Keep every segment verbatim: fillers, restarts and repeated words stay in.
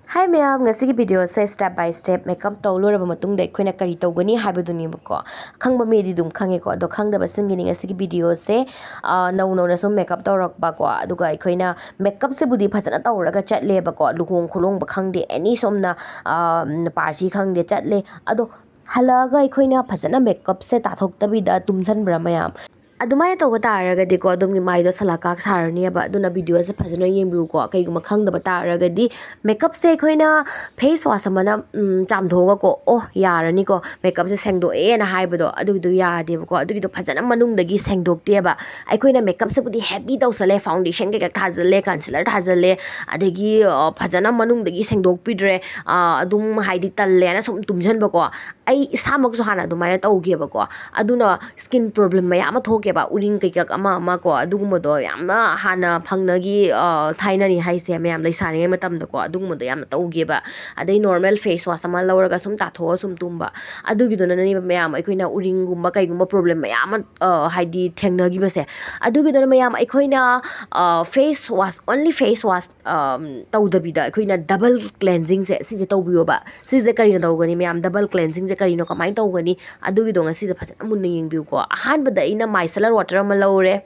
ꯍꯥꯏ ꯃꯌꯥꯝ, ꯉꯁꯤꯒꯤ ꯚꯤꯗꯤꯑꯣꯁꯦ step by step makeup ꯇꯧ ꯂꯣꯏꯔꯕ ꯃꯇꯨꯡꯗ ꯑꯩꯈꯣꯏꯅ ꯀꯔꯤ ꯇꯧꯒꯅꯤ ꯍꯥꯏꯕꯗꯨꯅꯦꯕꯀꯣ꯫ ꯈꯪꯕ ꯃꯤꯗꯤ ꯑꯗꯨꯝ ꯈꯪꯉꯦꯀꯣ, ꯑꯗꯣ ꯈꯪꯗꯕꯁꯤꯡꯒꯤꯅꯤ ꯉꯁꯤꯒꯤ ꯚꯤꯗꯤꯑꯣꯁꯦ꯫ ꯑꯥ, ꯅꯧ ꯅꯧꯅ ꯁꯨꯝ makeup ꯇꯧꯔꯛꯄꯀꯣ, ꯑꯗꯨꯒ ꯑꯩꯈꯣꯏꯅ makeupꯁꯤꯕꯨꯗꯤ ꯐꯖꯅ ꯇꯧꯔꯒ ꯆꯠꯂꯦꯕꯀꯣ, ꯂꯨꯍꯣꯡ ꯈꯣꯡꯗꯣꯡꯕ ꯈꯪꯗꯦ, ꯑꯦꯅꯤ ꯁꯣꯝꯅ, ꯑꯥ, party ꯈꯪꯗꯦ ꯆꯠꯂꯦ꯫ ꯑꯗꯣ ꯍꯜꯂꯛꯑꯒ ꯑꯩꯈꯣꯏꯅ ꯐꯖꯅ makeupꯁꯦ ꯇꯥꯊꯣꯛꯇꯕꯤꯗ ꯇꯨꯝꯁꯟꯕ꯭ꯔꯥ ꯃꯌꯥꯝ? ꯑꯗꯨꯃꯥꯏꯅ ꯇꯧꯕ ꯇꯥꯔꯒꯗꯤꯀꯣ, ꯑꯗꯣꯝꯒꯤ ꯃꯥꯏꯗꯣ ꯁꯂꯥꯛꯀꯥꯛ ꯁꯥꯔꯅꯦꯕ꯫ ꯑꯗꯨꯅ ꯚꯤꯗꯤꯑꯣꯁꯦ ꯐꯖꯅ ꯌꯦꯡꯕꯤꯌꯨꯀꯣ꯫ ꯀꯩꯒꯨꯝꯕ ꯈꯪꯗꯕ ꯇꯥꯔꯒꯗꯤ, makeupꯁꯦ ꯑꯩꯈꯣꯏꯅ face wash ꯑꯃꯅ, ꯎꯝ, ꯆꯥꯝꯊꯣꯛꯑꯒꯀꯣ, "ꯑꯣ, ꯌꯥꯔꯅꯤꯀꯣ, makeupꯁꯦ ꯁꯦꯡꯗꯣꯛꯑꯦꯅ" ꯍꯥꯏꯕꯗꯣ, ꯑꯗꯨꯒꯤꯗꯣ ꯌꯥꯗꯦꯕꯀꯣ꯫ ꯑꯗꯨꯒꯤꯗꯣ ꯐꯖꯅ ꯃꯅꯨꯡꯗꯒꯤ ꯁꯦꯡꯗꯣꯛꯇꯦꯕ꯫ ꯑꯩꯈꯣꯏꯅ makeupꯁꯤꯕꯨꯗꯤ heavy ꯇꯧꯁꯜꯂꯦ, foundation ꯀꯩꯀꯥ ꯊꯥꯖꯜꯂꯦ, concealer ꯊꯥꯖꯜꯂꯦ, ꯑꯗꯒꯤ, ꯑ, ꯐꯖꯅ ꯃꯅꯨꯡꯗꯒꯤ ꯁꯦꯡꯗꯣꯛꯄꯤꯗ꯭ꯔꯦ, ꯑ, ꯑꯗꯨꯝ ꯍꯥꯏꯗꯤ ꯇꯜꯂꯦꯅ ꯁꯨꯝ ꯇꯨꯝꯁꯟꯕꯀꯣ꯫ ꯑꯩ ꯏꯁꯥꯃꯛꯁꯨ ꯍꯥꯟꯅ ꯑꯗꯨꯃꯥꯏꯅ ꯇꯧꯒꯦꯕꯀꯣ꯫ ꯑꯗꯨꯅ skin problem ꯃꯌꯥꯝ ꯑꯃ ꯊꯣꯛꯀꯦꯕ, ꯎꯔꯤꯡ ꯀꯩꯀꯛ ꯑꯃ ꯑꯃ ꯀꯣ, ꯑꯗꯨꯒꯨꯝꯕꯗꯣ ꯌꯥꯝꯅ ꯍꯥꯟꯅ ꯐꯪꯅꯒꯤ, ꯑ, ꯊꯥꯏꯅꯅꯤ ꯍꯥꯏꯁꯦ, ꯃꯌꯥꯝ ꯂꯩꯁꯥꯔꯤꯉꯩ ꯃꯇꯝꯗꯀꯣ, ꯑꯗꯨꯒꯨꯝꯕꯗꯣ ꯌꯥꯝꯅ ꯇꯧꯒꯦꯕ꯫ ꯑꯗꯩ normal face wash ꯑꯃ ꯂꯧꯔꯒ ꯁꯨꯝ ꯇꯥꯊꯣꯛꯑ ꯁꯨꯝ ꯇꯨꯝꯕ, ꯑꯗꯨꯒꯤꯗꯨꯅꯅꯦꯕ ꯃꯌꯥꯝ ꯑꯩꯈꯣꯏꯅ ꯎꯔꯤꯡꯒꯨꯝꯕ ꯀꯩꯒꯨꯝꯕ problem ꯃꯌꯥꯝ ꯑꯃ, ꯑ, ꯍꯥꯏꯗꯤ ꯊꯦꯡꯅꯈꯤꯕꯁꯦ꯫ ꯑꯗꯨꯒꯤꯗꯨꯅ ꯃꯌꯥꯝ ꯑꯩꯈꯣꯏꯅ, ꯑ, face wash, only face wash, ꯑ, ꯇꯧꯗꯕꯤꯗ ꯑꯩꯈꯣꯏꯅ double cleansingꯁꯦ ꯁꯤꯁꯦ ꯇꯧꯕꯤꯌꯣꯕ꯫ ꯁꯤꯁꯦ ꯀꯔꯤꯅ ꯇꯧꯒꯅꯤ ꯃꯌꯥꯝ? Double cleansingꯁꯦ ꯀꯔꯤꯅꯣ, ꯀꯃꯥꯏꯅ ꯇꯧꯒꯅꯤ? ꯑꯗꯨꯒꯤꯗꯣ ꯉꯁꯤꯁꯦ ꯐꯖꯅ ꯃꯨꯟꯅ ꯌꯦꯡꯕꯤꯌꯨꯀꯣ꯫ ꯑꯍꯥꯟꯕꯗ ꯑꯩꯅ micellar water ꯑꯃ ꯂꯧꯔꯦ꯫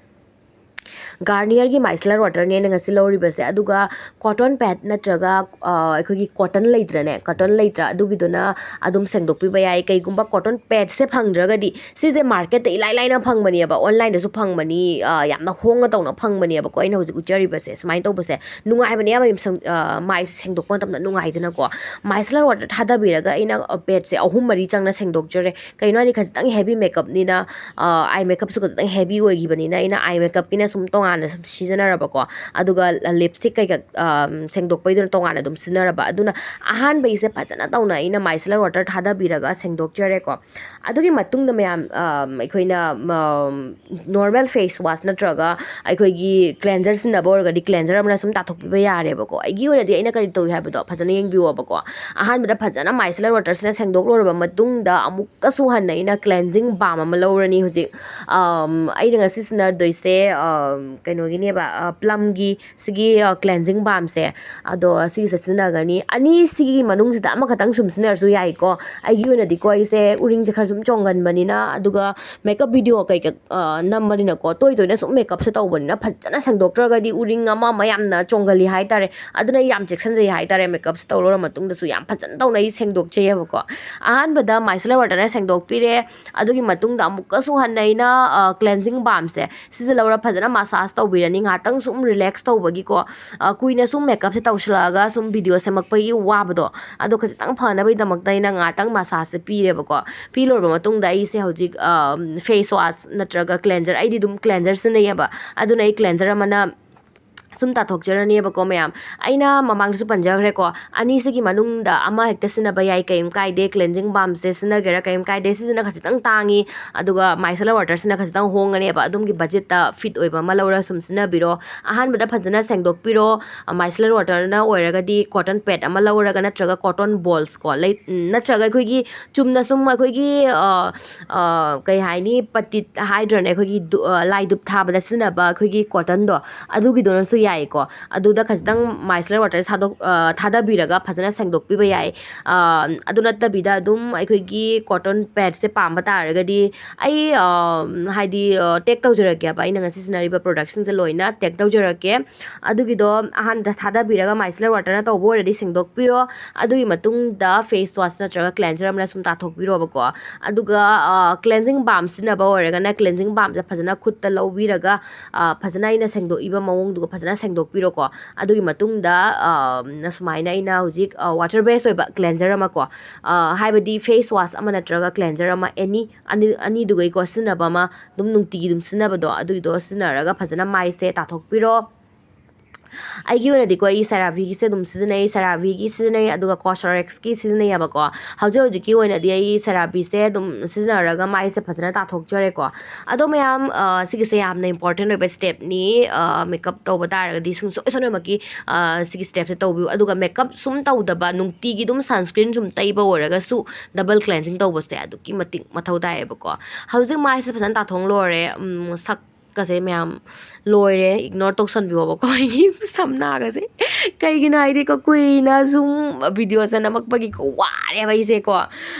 Garnierꯒꯤ micellar waterꯅꯦ ꯑꯩꯅ ꯉꯁꯤ ꯂꯧꯔꯤꯕꯁꯦ꯫ ꯑꯗꯨꯒ cotton pad ꯅꯠꯇ꯭ꯔꯒ, ꯑ, ꯑꯩꯈꯣꯏꯒꯤ cotton ꯂꯩꯇ꯭ꯔꯅꯦ, cotton ꯂꯩꯇ꯭ꯔꯥ? ꯑꯗꯨꯒꯤꯗꯨꯅ ꯑꯗꯨꯝ ꯁꯦꯡꯗꯣꯛꯄꯤꯕ ꯌꯥꯏ꯫ ꯀꯩꯒꯨꯝꯕ cotton padꯁꯦ ꯐꯪꯗ꯭ꯔꯒꯗꯤ, ꯁꯤꯁꯦ marketꯇ ꯏꯂꯥꯏ ꯂꯥꯏꯅ ꯐꯪꯕꯅꯦꯕ, onlineꯗꯁꯨ ꯐꯪꯕꯅꯤ, ꯑ, ꯌꯥꯝꯅ ꯍꯣꯡꯅ ꯇꯧꯅ ꯐꯪꯕꯅꯦꯕꯀꯣ꯫ ꯑꯩꯅ ꯍꯧꯖꯤꯛ ꯎꯠꯆꯔꯤꯕꯁꯦ ꯁꯨꯃꯥꯏꯅ ꯇꯧꯕꯁꯦ ꯅꯨꯡꯉꯥꯏꯕꯅꯦ ꯌꯥꯝ, ꯁꯦꯡ-, ꯑ, ꯃꯥꯏ ꯁꯦꯡꯗꯣꯛꯄ ꯃꯇꯝꯗ ꯅꯨꯡꯉꯥꯏꯗꯅꯀꯣ꯫ Micellar water ꯊꯥꯗꯕꯤꯔꯒ ꯑꯩꯅ, ꯑ, padꯁꯦ ꯑꯍꯨꯝ ꯃꯔꯤ ꯆꯪꯅ ꯁꯦꯡꯗꯣꯛꯆꯔꯦ꯫ ꯀꯩꯅꯣ ꯍꯥꯏꯗꯤ ꯈꯖꯤꯛꯇꯪ heavy makeupꯅꯤꯅ, ꯑ, eye makeupꯁꯨ ꯈꯖꯤꯛꯇꯪ heavy ꯑꯣꯏꯈꯤꯕꯅꯤꯅ ꯑꯩꯅ eye makeupꯀꯤꯅ ꯁꯨꯝ ꯇꯣꯉꯥꯟꯅ ꯁꯨꯝ ꯁꯤꯖꯤꯟꯅꯔꯕꯀꯣ꯫ ꯑꯗꯨꯒ lipstick ꯀꯩꯀꯥ, ꯑ, ꯁꯦꯡꯗꯣꯛꯄꯩꯗꯨꯅ ꯇꯣꯉꯥꯟꯅ ꯑꯗꯨꯝ ꯁꯤꯖꯤꯟꯅꯔꯕ꯫ ꯑꯗꯨꯅ ꯑꯍꯥꯟꯕꯒꯤꯁꯦ ꯐꯖꯅ ꯇꯧꯅ ꯑꯩꯅ micellar water ꯊꯥꯗꯕꯤꯔꯒ ꯁꯦꯡꯗꯣꯛꯆꯔꯦꯀꯣ꯫ ꯑꯗꯨꯒꯤ ꯃꯇꯨꯡꯗ ꯃꯌꯥꯝ, ꯑ, ꯑꯩꯈꯣꯏꯅ, ꯃ-, normal face wash ꯅꯠꯇ꯭ꯔꯒ ꯑꯩꯈꯣꯏꯒꯤ cleanser ꯁꯤꯖꯤꯟꯅꯕ ꯑꯣꯏꯔꯒꯗꯤ cleanser ꯑꯃꯅ ꯁꯨꯝ ꯇꯥꯊꯣꯛꯄꯤꯕ ꯌꯥꯔꯦꯕꯀꯣ꯫ ꯑꯩꯒꯤ ꯑꯣꯏꯅꯗꯤ ꯑꯩꯅ ꯀꯔꯤ ꯇꯧꯏ ꯍꯥꯏꯕꯗꯣ ꯐꯖꯅ ꯌꯦꯡꯕꯤꯌꯣꯕꯀꯣ꯫ ꯑꯍꯥꯟꯕꯗ ꯐꯖꯅ micellar waterꯁꯤꯅ ꯁꯦꯡꯗꯣꯛ ꯂꯣꯏꯔꯕ ꯃꯇꯨꯡꯗ ꯑꯃꯨꯛꯀꯁꯨ ꯍꯟꯅ ꯑꯩꯅ cleansing balm ꯑꯃ ꯂꯧꯔꯅꯤ꯫ ꯍꯧꯖꯤꯛ, ꯑꯝ, ꯑꯩꯅ ꯉꯁꯤ ꯁꯤꯖꯤꯟꯅꯗꯣꯏꯁꯦ, ꯑꯝ, ꯀꯩꯅꯣꯒꯤꯅꯦꯕ, ꯄ꯭ꯂꯝꯒꯤ ꯁꯤꯒꯤ ꯀ꯭ꯂꯦꯟꯖꯤꯡ ꯕꯥꯝꯁꯦ, ꯑꯗꯣ ꯁꯤꯒꯤꯁꯦ ꯁꯤꯖꯤꯟꯅꯒꯅꯤ꯫ ꯑꯅꯤꯁꯤꯒꯤ ꯃꯅꯨꯡꯁꯤꯗ ꯑꯃꯈꯛꯇꯪ ꯁꯨꯝ ꯁꯤꯖꯤꯟꯅꯔꯁꯨ ꯌꯥꯏꯀꯣ꯫ ꯑꯩꯒꯤ ꯑꯣꯏꯅꯗꯤꯀꯣ, ꯑꯩꯁꯦ ꯎꯔꯤꯡꯁꯦ ꯈꯔ ꯁꯨꯝ ꯆꯣꯡꯒꯟꯕꯅꯤꯅ, ꯑꯗꯨꯒ ꯃꯦꯀꯞ ꯚꯤꯗꯤꯑꯣ ꯀꯩꯀꯩ ꯅꯝꯕꯅꯤꯅꯀꯣ, ꯇꯣꯏ ꯇꯣꯏꯅ ꯁꯨꯝ ꯃꯦꯀꯞꯁꯦ ꯇꯧꯕꯅꯤꯅ ꯐꯖꯅ ꯁꯦꯡꯗꯣꯛꯇ꯭ꯔꯒꯗꯤ ꯎꯔꯤꯡ ꯑꯃ ꯑꯃ ꯌꯥꯝꯅ ꯆꯣꯡꯒꯜꯂꯤ ꯍꯥꯏꯇꯥꯔꯦ꯫ ꯑꯗꯨꯅ ꯑꯩ ꯌꯥꯝ ꯆꯦꯛꯁꯤꯟꯖꯩ ꯍꯥꯏꯇꯥꯔꯦ꯫ ꯃꯦꯀꯞꯁꯦ ꯇꯧ ꯂꯣꯏꯔ ꯃꯇꯨꯡꯗꯁꯨ ꯌꯥꯝ ꯐꯖꯅ ꯇꯧꯅ ꯑꯩ ꯁꯦꯡꯗꯣꯛꯆꯩꯌꯦꯕꯀꯣ꯫ ꯑꯍꯥꯟꯕꯗ micellar waterꯅ ꯁꯦꯡꯗꯣꯛꯄꯤꯔꯦ꯫ ꯑꯗꯨꯒꯤ ꯃꯇꯨꯡꯗ ꯑꯃꯨꯛꯀꯁꯨ ꯍꯟꯅ ꯑꯩꯅ ꯀ꯭ꯂꯦꯟꯖꯤꯡ ꯕꯥꯝꯁꯦ ꯁꯤꯖꯤꯜꯂꯧꯔ ꯐꯖꯅ ꯃꯁꯥꯁ ꯇꯧꯕꯤꯔꯅꯤ꯫ ꯉꯥꯏꯍꯥꯛꯇꯪ ꯁꯨꯝ ꯔꯤꯂꯦꯛꯁ ꯇꯧꯕꯒꯤꯀꯣ, ꯀꯨꯏꯅ ꯁꯨꯝ ꯃꯦꯀꯞꯁꯦ ꯇꯧꯁꯤꯜꯂꯛꯑꯒ ꯁꯨꯝ ꯚꯤꯗꯤꯑꯣ ꯁꯦꯝꯃꯛꯄꯒꯤ ꯋꯥꯕꯗꯣ, ꯑꯗꯣ ꯈꯖꯤꯛꯇꯪ ꯐꯅꯕꯒꯤꯗꯃꯛꯇ ꯑꯩꯅ ꯉꯥꯏꯍꯥꯛꯇꯪ ꯃꯁꯥꯁꯁꯦ ꯄꯤꯔꯦꯕꯀꯣ꯫ ꯄꯤ ꯂꯣꯏꯔꯕ ꯃꯇꯨꯡꯗ ꯑꯩꯁꯦ ꯍꯧꯖꯤꯛ ꯐꯦꯁ ꯋꯥꯁ ꯅꯠꯇ꯭ꯔꯒ ꯀ꯭ꯂꯦꯟꯖꯔ, ꯑꯩꯗꯤ ꯑꯗꯨꯝ ꯀ꯭ꯂꯦꯟꯖꯔ ꯁꯤꯖꯤꯟꯅꯩꯌꯦꯕ꯫ ꯑꯗꯨꯅ ꯑꯩ ꯀ꯭ꯂꯦꯟꯖꯔ ꯑꯃꯅ ꯁꯨꯝ ꯇꯥꯊꯣꯛꯆꯔꯅꯦꯕꯀꯣ ꯃꯌꯥꯝ꯫ ꯑꯩꯅ ꯃꯃꯥꯡꯗꯁꯨ ꯄꯟꯖꯈ꯭ꯔꯦꯀꯣ, ꯑꯅꯤꯁꯤꯒꯤ ꯃꯅꯨꯡꯗ ꯑꯃ ꯍꯦꯛꯇ ꯁꯤꯖꯤꯟꯅꯕ ꯌꯥꯏ, ꯀꯩꯝ ꯀꯥꯏꯗꯦ꯫ ꯀ꯭ꯂꯦꯟꯖꯤꯡ ꯕꯥꯝꯁꯦ ꯁꯤꯖꯤꯟꯅꯒꯦꯔꯥ ꯀꯩꯝ ꯀꯥꯏꯗꯦ꯫ ꯁꯤꯁꯤꯅ ꯈꯖꯤꯛꯇꯪ ꯇꯥꯡꯉꯤ, ꯑꯗꯨꯒ micellar waterꯁꯤꯅ ꯈꯖꯤꯛꯇꯪ ꯍꯣꯡꯒꯅꯦꯕ꯫ ꯑꯗꯣꯝꯒꯤ ꯕꯖꯦꯠꯇ ꯐꯤꯠ ꯑꯣꯏꯕ ꯑꯃ ꯂꯧꯔ ꯁꯨꯝ ꯁꯤꯖꯤꯟꯅꯕꯤꯔꯣ꯫ ꯑꯍꯥꯟꯕꯗ ꯐꯖꯅ ꯁꯦꯡꯗꯣꯛꯄꯤꯔꯣ꯫ Micellar waterꯅ ꯑꯣꯏꯔꯒꯗꯤ cotton pad ꯑꯃ ꯂꯧꯔꯒ, ꯅꯠꯇ꯭ꯔꯒ cotton ballsꯀꯣ, ꯂꯩ-, ꯅꯠꯇ꯭ꯔꯒ ꯑꯩꯈꯣꯏꯒꯤ ꯆꯨꯝꯅ ꯁꯨꯝ ꯑꯩꯈꯣꯏꯒꯤ ꯀꯩ ꯍꯥꯏꯅꯤ, ꯄꯇꯤꯠ ꯍꯥꯏꯗ꯭ꯔꯅꯦ, ꯑꯩꯈꯣꯏꯒꯤ ꯂꯥꯏ ꯙꯨꯞ ꯊꯥꯕꯗ ꯁꯤꯖꯤꯟꯅꯕ ꯑꯩꯈꯣꯏꯒꯤ cottonꯗꯣ, ꯑꯗꯨꯒꯤꯗꯨꯅꯁꯨ ꯌꯥꯏꯀꯣ꯫ ꯑꯗꯨꯗ ꯈꯖꯤꯛꯇꯪ micellar water ꯊꯥꯗꯣꯛ ꯊꯥꯗꯕꯤꯔꯒ ꯐꯖꯅ ꯁꯦꯡꯗꯣꯛꯄꯤꯕ ꯌꯥꯏ꯫ ꯑꯗꯨ ꯅꯠꯇꯕꯤꯗ ꯑꯗꯨꯝ ꯑꯩꯈꯣꯏꯒꯤ cotton padꯁꯦ ꯄꯥꯝꯕ ꯇꯥꯔꯒꯗꯤ, ꯑꯩ ꯍꯥꯏꯗꯤ ꯇꯦꯛ ꯇꯧꯖꯔꯛꯀꯦꯕ ꯑꯩꯅ ꯉꯁꯤ ꯁꯤꯖꯤꯟꯅꯔꯤꯕ productꯁꯤꯡꯁꯦ ꯂꯣꯏꯅ ꯇꯦꯛ ꯇꯧꯖꯔꯛꯀꯦ꯫ ꯑꯗꯨꯒꯤꯗꯣ ꯑꯍꯥꯟꯕꯗ ꯊꯥꯗꯕꯤꯔꯒ micellar waterꯅ ꯇꯧꯕ ꯑꯣꯏꯔꯗꯤ ꯁꯦꯡꯗꯣꯛꯄꯤꯔꯣ꯫ ꯑꯗꯨꯒꯤ ꯃꯇꯨꯡꯗ face wash ꯅꯠꯇ꯭ꯔꯒ cleanser ꯑꯃꯅ ꯁꯨꯝ ꯇꯥꯊꯣꯛꯄꯤꯔꯣꯕꯀꯣ꯫ ꯑꯗꯨꯒ cleansing balm ꯁꯤꯖꯤꯟꯅꯕ ꯑꯣꯏꯔꯒꯅ cleansing balmꯁꯦ ꯐꯖꯅ ꯈꯨꯠꯇ ꯂꯧꯕꯤꯔꯒ, ꯐꯖꯅ ꯑꯩꯅ ꯁꯦꯡꯗꯣꯛꯏꯕ ꯃꯑꯣꯡꯗꯨꯒ ꯐꯖꯅ ꯁꯦꯡꯗꯣꯛꯄꯤꯔꯣꯀꯣ꯫ ꯑꯗꯨꯒꯤ ꯃꯇꯨꯡꯗ ꯁꯨꯃꯥꯏꯅ ꯑꯩꯅ ꯍꯧꯖꯤꯛ water base ꯑꯣꯏꯕ cleanser ꯑꯃꯀꯣ, ꯍꯥꯏꯕꯗꯤ face wash ꯑꯃ ꯅꯠꯇ꯭ꯔꯒ cleanser ꯑꯃ, any ꯑꯅꯤ, ꯑꯅꯤꯗꯨꯒꯩꯀꯣ, ꯁꯤꯖꯤꯟꯅꯕ ꯑꯃ, ꯑꯗꯨꯝ ꯅꯨꯡꯇꯤꯒꯤ ꯑꯗꯨꯝ ꯁꯤꯖꯤꯟꯅꯕꯗꯣ, ꯑꯗꯨꯒꯤꯗꯣ ꯁꯤꯖꯤꯟꯅꯔꯒ ꯐꯖꯅ ꯃꯥꯏꯁꯦ ꯇꯥꯊꯣꯛꯄꯤꯔꯣ꯫ ꯑꯩꯒꯤ ꯑꯣꯏꯅꯗꯤꯀꯣ, ꯑꯩ ꯁꯦꯔꯥꯚꯤꯒꯤꯁꯦ ꯑꯗꯨꯝ ꯁꯤꯖꯤꯟꯅꯩ, ꯁꯦꯔꯥꯚꯤꯒꯤ ꯁꯤꯖꯤꯟꯅꯩ, ꯑꯗꯨꯒ ꯀꯣꯁꯔꯦꯛꯁꯀꯤ ꯁꯤꯖꯤꯟꯅꯩꯌꯦꯕꯀꯣ꯫ ꯍꯧꯖꯤꯛ ꯍꯧꯖꯤꯛꯀꯤ ꯑꯣꯏꯅꯗꯤ ꯑꯩ ꯁꯦꯔꯥꯚꯤꯁꯦ ꯑꯗꯨꯝ ꯁꯤꯖꯤꯟꯅꯔꯒ ꯃꯥꯏꯁꯦ ꯐꯖꯅ ꯇꯥꯊꯣꯛꯆꯔꯦꯀꯣ꯫ ꯑꯗꯣ ꯃꯌꯥꯝ, ꯁꯤꯒꯤꯁꯦ ꯌꯥꯝꯅ important ꯑꯣꯏꯕ stepꯅꯤ꯫ Makeup ꯇꯧꯕ ꯇꯥꯔꯒꯗꯤ ꯁꯨꯡꯁꯣꯏ ꯁꯣꯏꯗꯅꯃꯛꯀꯤ ꯁꯤꯒꯤ stepꯁꯦ ꯇꯧꯕꯤꯌꯨ꯫ ꯑꯗꯨꯒ makeup ꯁꯨꯝ ꯇꯧꯗꯕ, ꯅꯨꯡꯇꯤꯒꯤ ꯑꯗꯨꯝ sunscreen ꯁꯨꯝ ꯇꯩꯕ ꯑꯣꯏꯔꯒꯁꯨ, double cleansing ꯇꯧꯕꯁꯦ ꯑꯗꯨꯛꯀꯤ ꯃꯇꯤꯛ ꯃꯊꯧ ꯇꯥꯏꯌꯦꯕꯀꯣ꯫ ꯍꯧꯖꯤꯛ ꯃꯥꯏꯁꯦ ꯐꯖꯅ ꯇꯥꯊꯣꯛ ꯂꯣꯏꯔꯦ꯫ ꯁꯛ ꯀꯁꯦ ꯃꯌꯥꯝ ꯂꯣꯏꯔꯦ, ꯏꯒꯅꯣꯔ ꯇꯧꯁꯟꯕꯤꯌꯣꯕꯀꯣ ꯑꯩꯒꯤ ꯁꯝ ꯅꯥꯒꯁꯦ꯫ ꯀꯩꯒꯤꯅꯣ ꯍꯥꯏꯗꯤꯀꯣ, ꯀꯨꯏꯅ ꯁꯨꯝ ꯚꯤꯗꯤꯑꯣꯁꯦ ꯅꯝꯃꯛꯄꯒꯤꯀꯣ ꯋꯥꯔꯦꯕ ꯑꯩꯁꯦꯀꯣ꯫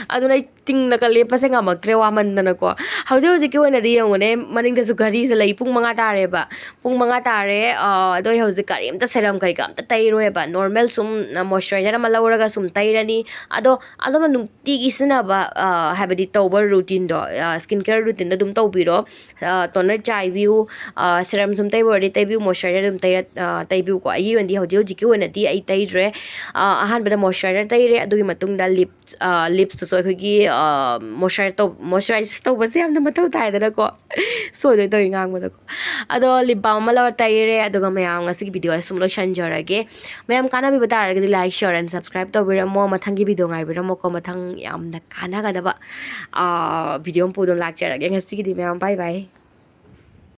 ꯑꯗꯨꯅ ꯑꯩ ꯇꯤꯡꯅꯒ ꯂꯦꯞꯄꯁꯦ ꯉꯝꯃꯛꯇ꯭ꯔꯦ, ꯋꯥꯃꯟꯗꯅꯀꯣ꯫ ꯍꯧꯖꯤꯛ ꯍꯧꯖꯤꯛꯀꯤ ꯑꯣꯏꯅꯗꯤ ꯌꯦꯡꯉꯨꯅꯦ, ꯃꯅꯤꯡꯗꯁꯨ ꯘꯔꯤꯁꯦ ꯂꯩ, ꯄꯨꯡ ꯃꯉꯥ ꯇꯥꯔꯦꯕ꯫ ꯄꯨꯡ ꯃꯉꯥ ꯇꯥꯔꯦ꯫ ꯑ, ꯑꯗꯣ ꯑꯩ ꯍꯧꯖꯤꯛ ꯀꯔꯤꯝꯇ ꯁꯦꯔꯝ ꯀꯔꯤ ꯀꯔꯤꯝꯇ ꯇꯩꯔꯣꯏꯕ꯫ ꯅꯣꯔꯃꯦꯜ ꯁꯨꯝ ꯃꯣꯏꯆꯔꯥꯏꯖꯔ ꯑꯃ ꯂꯧꯔꯒ ꯁꯨꯝ ꯇꯩꯔꯅꯤ꯫ ꯑꯗꯣ ꯑꯗꯣꯝꯅ ꯅꯨꯡꯇꯤꯒꯤ ꯁꯤꯖꯤꯟꯅꯕ, ꯑ, ꯍꯥꯏꯕꯗꯤ ꯇꯧꯕ ꯔꯨꯇꯤꯟꯗꯣ, ꯑ, ꯁ꯭ꯀꯤꯟ ꯀꯦꯌꯔ ꯔꯨꯇꯤꯟꯗꯣ ꯑꯗꯨꯝ ꯇꯧꯕꯤꯔꯣ꯫ ꯑ, ꯇꯣꯅꯔ ꯆꯥꯏꯕꯤꯌꯨ, ꯑ, ꯁꯦꯔꯝ ꯁꯨꯝ ꯇꯩꯕ ꯑꯣꯏꯔꯗꯤ ꯇꯩꯕꯤꯌꯨ, ꯃꯣꯏꯆꯔꯥꯏꯖꯔ ꯑꯗꯨꯝ ꯇꯩꯔ-, ꯑ, ꯇꯩꯕꯤꯌꯨꯀꯣ꯫ ꯑꯩꯒꯤ ꯑꯣꯏꯅꯗꯤ ꯍꯧꯖꯤꯛ ꯍꯧꯖꯤꯛꯀꯤ ꯑꯣꯏꯅꯗꯤ ꯑꯩ ꯇꯩꯗ꯭ꯔꯦ꯫ ꯑ, ꯑꯍꯥꯟꯕꯗ ꯃꯣꯏꯆꯔꯥꯏꯖꯔ ꯇꯩꯔꯦ, ꯑꯗꯨꯒꯤ ꯃꯇꯨꯡꯗ ꯂꯤꯞ ꯑ, ꯂꯤꯞꯁꯇꯨꯁꯨ ꯑꯩꯈꯣꯏꯒꯤ, ꯑ, ꯃꯣꯏꯆꯔꯥꯏꯖ ꯇꯧ-, ꯃꯣꯏꯆꯔꯥꯏꯖ ꯇꯧꯕꯁꯦ ꯌꯥꯝꯅ ꯃꯊꯧ ꯇꯥꯏꯗꯅꯀꯣ꯫ ꯁꯣꯏꯗꯣꯏ ꯇꯧꯏ ꯉꯥꯡꯕꯗꯀꯣ꯫ ꯑꯗꯣ ꯂꯤꯞ ꯕꯥꯝ ꯑꯃ ꯂꯧꯔ ꯇꯩꯔꯦ, ꯑꯗꯨꯒ ꯃꯌꯥꯝ ꯉꯁꯤꯒꯤ ꯚꯤꯗꯤꯑꯣ ꯑꯁꯤ ꯁꯨꯝ ꯂꯣꯏꯁꯤꯟꯖꯔꯒꯦ꯫ ꯃꯌꯥꯝ ꯀꯥꯟꯅꯕꯤꯕ ꯇꯥꯔꯒꯗꯤ like, share and subscribe ꯇꯧꯕꯤꯔꯝꯃꯣ꯫ ꯃꯊꯪꯒꯤ ꯚꯤꯗꯤꯑꯣ ꯉꯥꯏꯕꯤꯔꯝꯃꯣꯀꯣ꯫ ꯃꯊꯪ ꯌꯥꯝꯅ ꯀꯥꯟꯅꯒꯗꯕ, ꯑ, ꯚꯤꯗꯤꯑꯣ ꯑꯃ ꯄꯨꯗꯨꯅ ꯂꯥꯛꯆꯔꯒꯦ꯫ ꯉꯁꯤꯒꯤꯗꯤ ꯃꯌꯥꯝ bye bye꯫